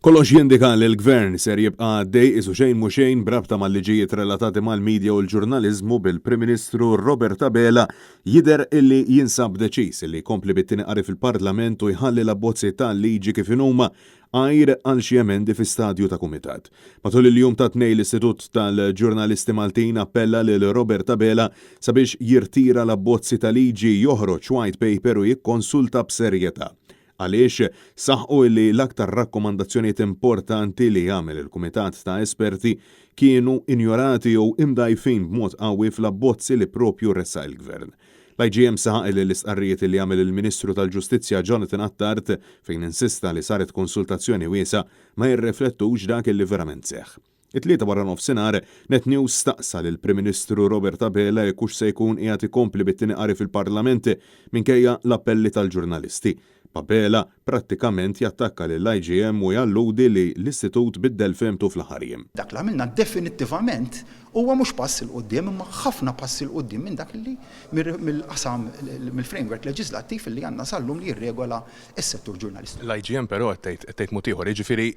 Kollox jindika li l-Gvern ser jibqa' għaddej qisu xejn mhu xejn b'rabta mal-liġijiet relatati mal-media u l-ġurnaliżmu bil-Prim Ministru Robert Abela jidher illi jinsab deċiż illi jkompli bit-tieni qari fil-Parlament u jħalli l-abbozzi ta' liġi kif inhuma għajr għal xi emendi fi stadju ta' kumitat. Matul il-jum tat-Tnejn l-Istitut tal-Ġurnalisti Maltin appella lil Robert Abela sabiex jirtira l-abbozzi ta' liġi, joħroġ white paper u jikkonsulta b'serjetà. Għaliex saħqu illi l-aktar rakkomandazzjonijiet importanti li għamel il-kumitat ta' esperti kienu injorati jew imdgħajfin b'mod qawwi fl-abbozzi li propju ressaq il-Gvern. L-IGM saħaq illi l-istqarrijiet illi għamel il-Ministru tal-Ġustizzja Jonathan Attard fejn insista li saret konsultazzjoni wiesgħa ma jirriflettux dak illi verament seħħ. It-Tlieta waranofsinhar, Net News staqsa lill-Prim Ministru Robert Abela jekk hux se jkun qiegħed ikompli bit-tieni qari fil-Parlament minkejja l-appelli tal-ġurnalisti. B'Abela prattikament jattakka lill-IGM u jalludi li l-istitut biddel fehmtu fl-aħħar jiem. Dak li għamilna definittivament huwa mhux pass 'il quddiem imma ħafna passi 'l quddiem minn dak li mill-qasam mill-framework leġiżlattiv li għandna sal-lum li jirregola s-settur ġurnalistiku. L-IGM però qed tgħid qed tgħid mod ieħor, jiġifieri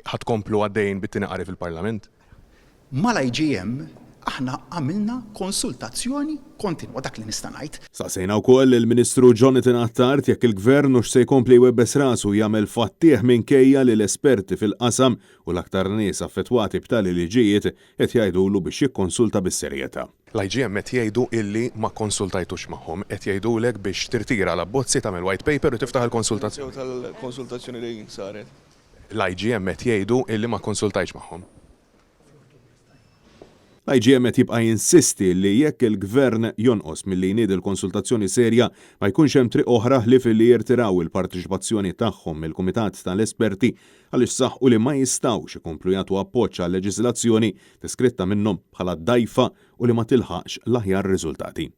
ħa tkomplu għaddejjin bit-tieni qari fil-Parlament? Mal-IGM aħna għamilna konsultazzjoni kontinwa, dak li nista' ngħid. Staqsejna wkoll lill-Ministru Jonathan Attard jekk il-Gvern hux se jkompli jwebbes rasu u jagħmel fattih minkejja li l-esperti fil-qasam u l-aktar nies affettwati b'tali liġijiet qed jgħidulu biex jikkonsulta bis-serjetà. L-IGM qed jgħidu illi ma kkonsultajtux magħhom. Qed jgħidulek biex tirtira l-abbozzi, tagħmel white paper u tiftaħ il-konsultazzjoni. Tal-konsultazzjoni li saret. L-IGM qed jgħidu illi ma kkonsultajtx magħhom. L-IGM qed jibqa' jinsisti li jekk il-Gvern jonqos milli jniedi l-konsultazzjoni serja, ma jkunx hemm triq oħra ħlief illi jirtiraw il-parteċipazzjoni tagħhom mill-Kumitat tal-Esperti għaliex saħqu li ma jistgħux ikomplu jagħtu appoġġ għal leġiżlazzjoni deskritta minnhom bħala dgħajfa u li ma tilħaqx l-aħjar riżultati.